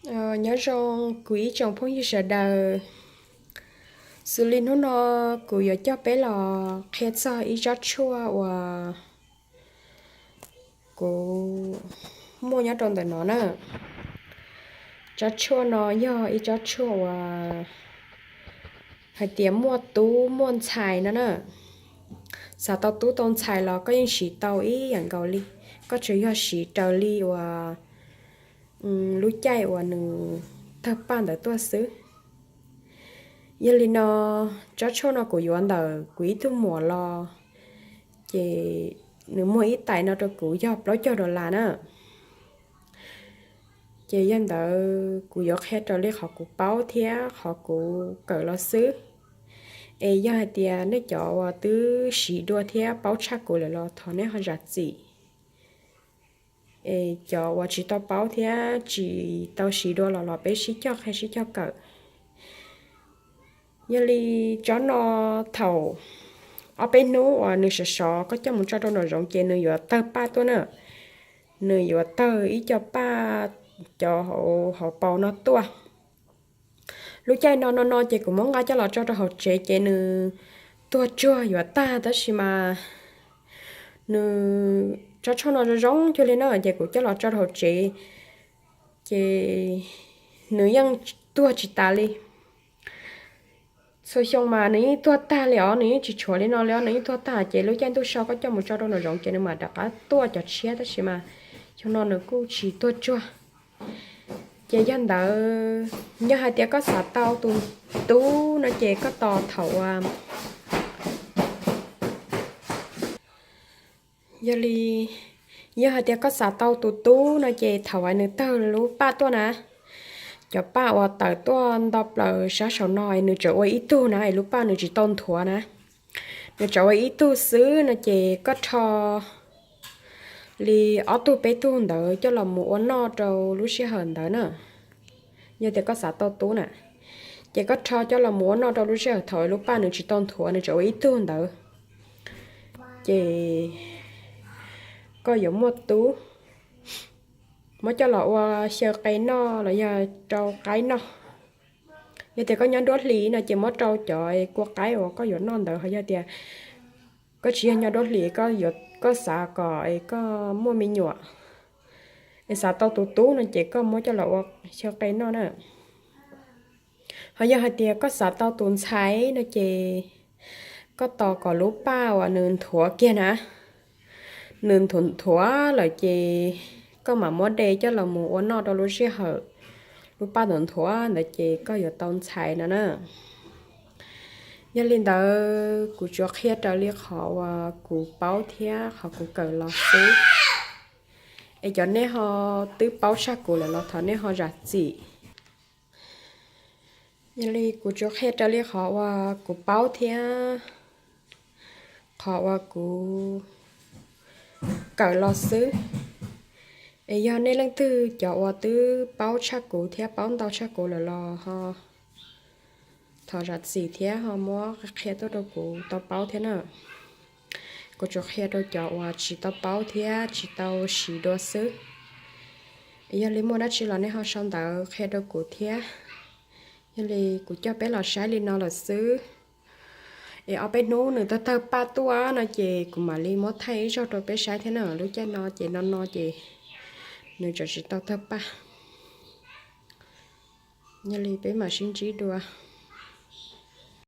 Nyob zoo kuv ib tsoom phooj ywg sawv daws. Xws li hnub no kuv yuav coj peb los qhia txog ib tsob tshuaj uas kuv muaj nyob rau ntawm no na. Tsob tshuaj no yog ib tsob tshuaj uas hais tias muaj tub muaj ntxhais no na. Xav tau tub tau ntxhais los koj yeej siv tau ib yam nkaus li, koj tsuas yog siv raws li uas lub caij uas nws tawg paj ntawd tuaj xwb. Yog li no, tsob tshuaj no kuv yuav ntawm kuv ib tug muam los, ces nws muag ib tais no rau kuv yog plaub caug dollar na. Ces yog ntawd kuv yuav qhia raws li qhov kuv paub thiab qhov kuv kawm los xwb. Es yog hais tias nej cov uas twb siv dua thiab paub tshaj kuv lawm los thov nej ho zam txim. Es cov uas tsis tau paub thiab tsis tau siv dua los los peb sib cog qhia sib cog kawm. Yog li tsob no thaum ob peb hnub uas nws sov sov koj coj mus tso rau nraum zoov ces nws yuav tawg paj tuaj na. Nws yuav tawg ib co paj cov hauv paus no tuaj. Lub caij no no no ces kuv muab nqa coj los tso rau hauv tsev ces nws tuag tsuag yuav tag tab sis mas nws tsob tshuaj no zoo zoo cuag li na ces kuv coj los tso rau hauv tsev ces nws yeej tuag tsis tas li. Txhua xyoo mas nws yeej tuag tag li os, nws yeej tsis tshuav li no li os, nws yeej tuag tag ces lub caij ntuj so koj coj mus tso rau nraum zoov ces nws mam rov qab tuaj cov tshiab tab sis mas xyoo no nws kuj tsis tuag tsuag. Ces yog ntawd, yog hais tias koj xav tau tus tub no ces koj tos thaum uas, yog li, yog hais tias koj xav tau tus tub no ces thaum uas nws tawg lub paj tuaj na, cov paj uas tawm tuaj nto plaws sab saum no es nws tseem ua ib tug na es lub paj nws tsis tau nthuav na, nws tseem ua ib tug xwb no ces koj rho li ob tug peb tug ntawd coj los mus ua noj rau lub sij hawm ntawd na. Yog tias koj xav tau tub na, ces koj rho coj los mus ua noj rau lub sij hawm thaum lub paj nws tsis tau nthuav nws tseem ua ib tug ntawd, ces koj yuav muaj tub. Muab coj los ua xyaw qe noj los yog rau qaib noj. Yog tias koj nyob nruab hlis no ces muab rau cov kua qaib uas koj yuav noj ntawd, ho yog tias koj tsis yog nyob nruab hlis, koj xav kom koj muaj me nyuam, es xav tau tus tub no ces koj muab coj los ua xyaw qe noj na. Ho yog hais tias koj xav tau tus ntxhais no ces koj tos kom lub paj uas nws nthuav kiag na, nws nthuav nthuav lawm ces koj mam muab de coj los mus ua noj rau lub sij hawm lub paj nthuav nthuav ntawd ces koj yuav tau ntxhais no na. Yog li ntawd kuv tsuas qhia raws li qhov uas kuv paub thiab qhov kuv kawm los xwb. Es cov nej ho twb paub tshaj kuv lawm los thov nej ho zam txim. Yog li kuv tsuas qhia raws li qhov uas kuv paub thiab qhov uas kuv kawm los xwb. Es yog nej leej twg cov uas twb paub tshaj kuv thiab paub ntau tshaj kuv lawm los ho thov zam txim thiab ho muab qhia tuaj rau kuv tau paub thiab na. Kuv tsuas qhia rau cov uas tsis tau paub thiab tsis tau siv dua xwb. Yog li muaj dab tsi los nej ho sau ntawv qhia rau kuv thiab. Yog li kuv coj peb los saib li no lawm xwb. Es ob peb hnub nws tawg tawg paj tuaj no ces kuv mam li muab thaij ib zaug rau peb saib thiab na. Lub caij no ces no no ces nws tseem tsis tau tawg paj. Yog li peb mam sib ntsib dua.